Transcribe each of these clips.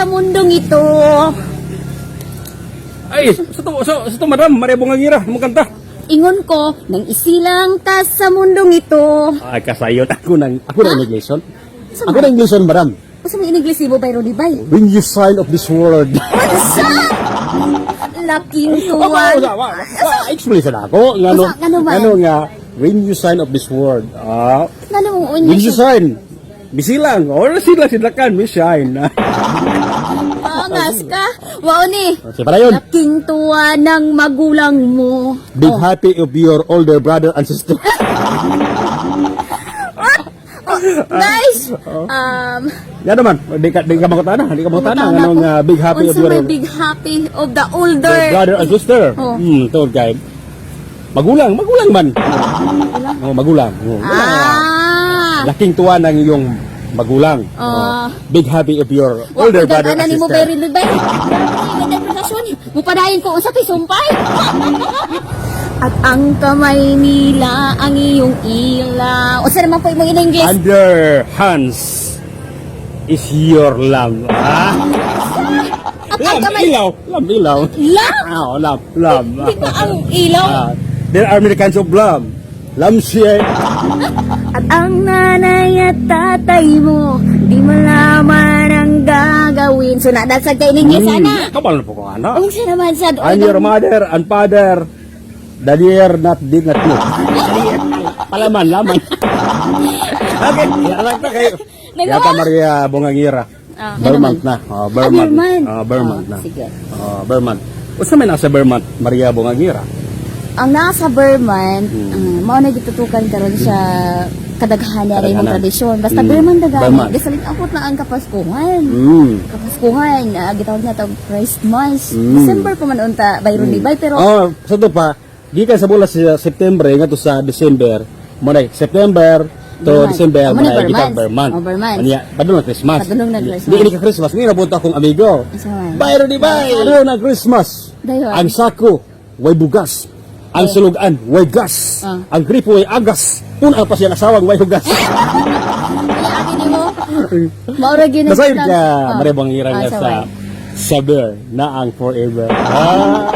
mundong ito. Ay, sa to madam, Maria Bungangira, mo kanta. Ingon ko, nang isilang ka sa mundong ito. Ay, kasayot. Ako ng Englishon. Sa Ako ng Englishon, madam. Unsa may English mo, Byron Ibay? When you sign of this world. Unsa? Laking tuwan. Explain sa ako. Ngano, Unsa, ngano man? Ngano nga, when you sign of this world. Ah, Ngano mong unya when you siya? sign. Bisilang. Or sila silakan, we shine. Pangas ka. Wao ni. Sige pala yun. Laking tuwa ng magulang mo. Big happy of your older brother and sister. Oh, guys, Yan naman, di ka makutana, di ka makutana. Ngano nga, big happy of Unsa your may big happy of the older brother and sister. Oh. Tungod kay magulang, magulang man. Oh, magulang. Oh, Ah. Laking tuwa ng iyong magulang. Ah. Oh. Big happy of your older brother and Ana nimo sister. Byron Bay. Interpretasyon. Mupadayon ko unsa kay sumpay. At ang kamay nila ang iyong ilaw. Unsa naman po imong in-English? Under hands is your lamp. Ah? At ang Lamp, kamay ilaw. Lamp, ilaw. Lamp? Ah, oh, lamp, lamp. Di ba ang ilaw? Ah, there are many kinds of lamp. Lamp siya. At ang nanay at tatay mo, di malaman ang gagawin. So, nadasag kay in English, ana. Kabalo na po ko, ana. Unsa naman sad? And your mother and father, the dear not did not know. Palaman, laman. Okay, alam ka kayo. Nagawa? Yata Maria Bungangira. Ah, Vermont na. Oh, Vermont. Ah, Vermont. Oh, Vermont Ah, na. sige. Oh, Vermont. Unsa may nasa Vermont, Maria Bungangira? Ang nasa Burman, mao na gitutukan karon sa kadaghanan na imong Kadaghanan. tradisyon. Basta Burman daghan. Burman. Gisalit akot na ang Kapaskuhan. Kapaskuhan, gitawag na tawag Christmas. December pa man unta Byron Libay, pero Oh, sa to pa, gikan sa bulan sa September ngadto sa December, mo na September to Burman. December Oh, mo mo na na Burman. gitawag Burman. Oh, Burman. Unya, padulong na Christmas. Padulong na Christmas. Di ini ka Christmas, ni nabunta akong amigo. Asa man? Byron di bay, ano na Christmas? Dayon. Ang sako way bugas. Ang sulugan way gas. Ah. Ang gripo way agas. Una pa siyang asawang way hugas. Kaya abi nimo. Mao ra gyud ang Nasayod gitawag- ka, Ah. Maria Bungangira, Ah, nga sa sa way. Saber na ang forever. Ah.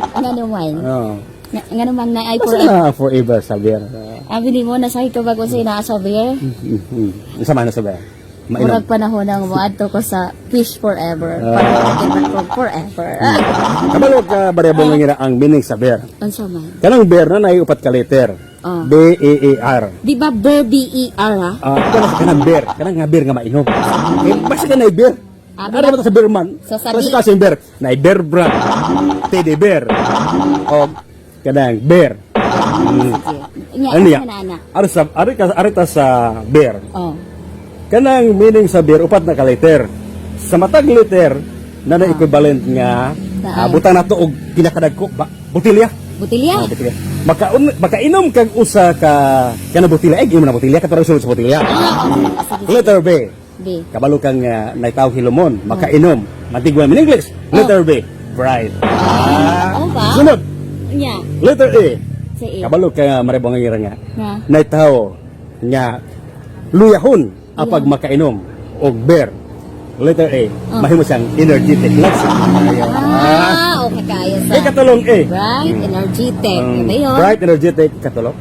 Ah, ngano man? Oh. Ngano man na ay Basta forever. na forever saber. Abi nimo, nasayod ka ba kung sa'yo naa sa beer? Isa man na saber. Mainom. Murag panahon ang moadto ko sa fish forever. Ah. Para kita ko forever. Kabalo ka, Maria Bungangira, ang meaning sa bear. Unsa man? Kanang bear na naay upat ka letter. Ah. B E A R. Di ba bear B-E-R ha? Ah, kanang kanang beer, kanang nga beer nga mainom. Eh, basta ka na beer. Ah, Ano ba to sa beer man? So, sa Kasi kasi beer, na beer brand. Teddy bear. O kanang bear. Sige. Nya, Ano niya? na ana? Ari sa ari ka ari ta sa beer. Oh. Kanang meaning sa beer upat na ka letter. Sa matag letter na na equivalent nga Naay. butang nato og pinakadagko ba botilya. Botilya. Ah, botilya. Makainom kag usa ka kana botilya, ay imo na botilya kato sulod sa botilya. Ah, okay. Sige. Letter B. B. Kabalo kang naitaw hilomon, makainom. Mantigwa in English. Letter B, bright. Ah. Oh ba? Sunod, Nya. letter A. Sa A. Kabalo ka maribong nga. Nga. Naitaw nga luyahon apag makainom og beer. Letter A, mahimo siyang energetic. Let's Ah, okay kaya sa. Eh, katulong A. Bright, energetic. Ano yun? Bright, energetic, katulong.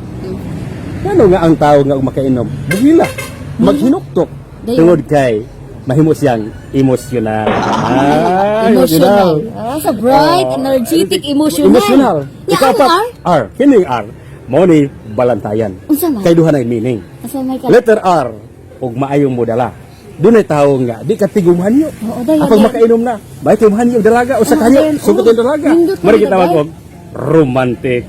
Ano nga ang tao nga makainom? Buhila. Maghinuktok. Dayon. Tungod kay mahimo siyang emotional. Ah, Emotional. Ah, sa bright, Oh, energetic, emotional. Emotional. Nya, Ikapat, ang R? R. Kining R. Mao ni balantayan. Unsa man? Kay duha na yung meaning. Asa may ka? Letter R, ug maayong modala. Dunay tawo nga di ka tigumhanyo. Oo, dayon, Apag dayon. makainom na, may tigumhanyo dalaga usa Oo, kanyo, dayon. sugot Oo, yung dalaga. nindot Mari man gitawag dayon. og romantic.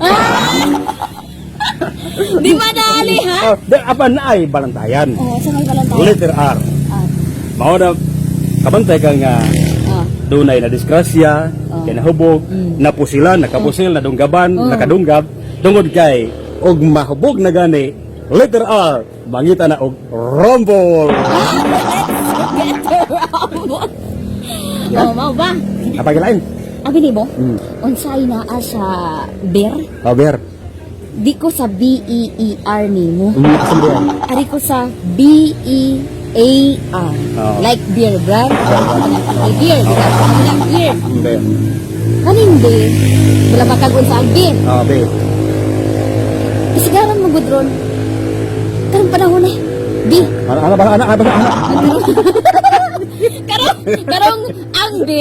Di ba dali ha? Oh, di, apan na ay balantayan. Oh, sa may balantayan. Letter R. Ah. Mao na kabantay ka nga dunay na disgrasya, Oh. kay nahubog, napusilan, nakapusil, nadunggaban, Oh. nakadunggab, tungod kay og mahubog na gani, letter R, mangita na og rumble. Let's get the rumble. Oh, mao ba? Apagilain. Abi nimo? Mm. Unsay naa sa beer? Oh, beer. Di ko sa B E E R nimo. Asa mo diyan? Ari ko sa B E A R. Oo. Like beer brand. Brand. Ay, beer, di ba? Kanang beer. B. Kaning B. Wala ba kag unsa ang beer? Oh, B. Isigaran mo gud ron. Karong panahon eh. B. Ana, ana, ana, ana, ana, ana. Karong ang B.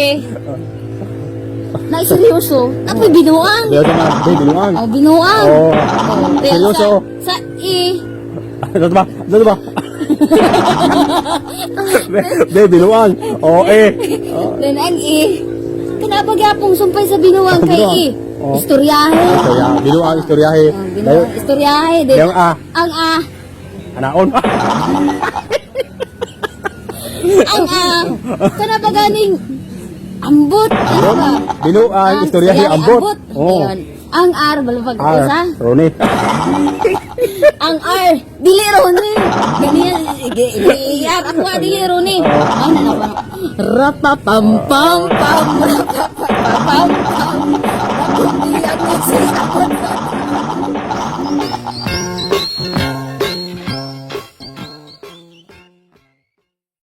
Na seryoso. Napoy binuang. B, ano na? B, binuang. Oh, binuang. Oh. Oh, then Seryoso. sa E. Ano ba? Ano ba? B, B, binuang. Oh, E. Oh. Then ang E. Kanapa gyapong sumpay sa binuang kay Binuang. E. Oh. Istoryahe. Istorya. Binuang, istoryahe. Oh, binuang, istoryahe. Then, Yung A. Ang A. Anaon. Ang A. Kanapa ganing ambot. Ano ba? Binuang, Ang istoryahe, ambot. Oh. Ayun. Ang R, balapag R. isa. Rone. Ang R, dili ron eh. Ganyan, iyak ako, dili ron eh. Ano na ba? Rapapam pam pam, rapapam.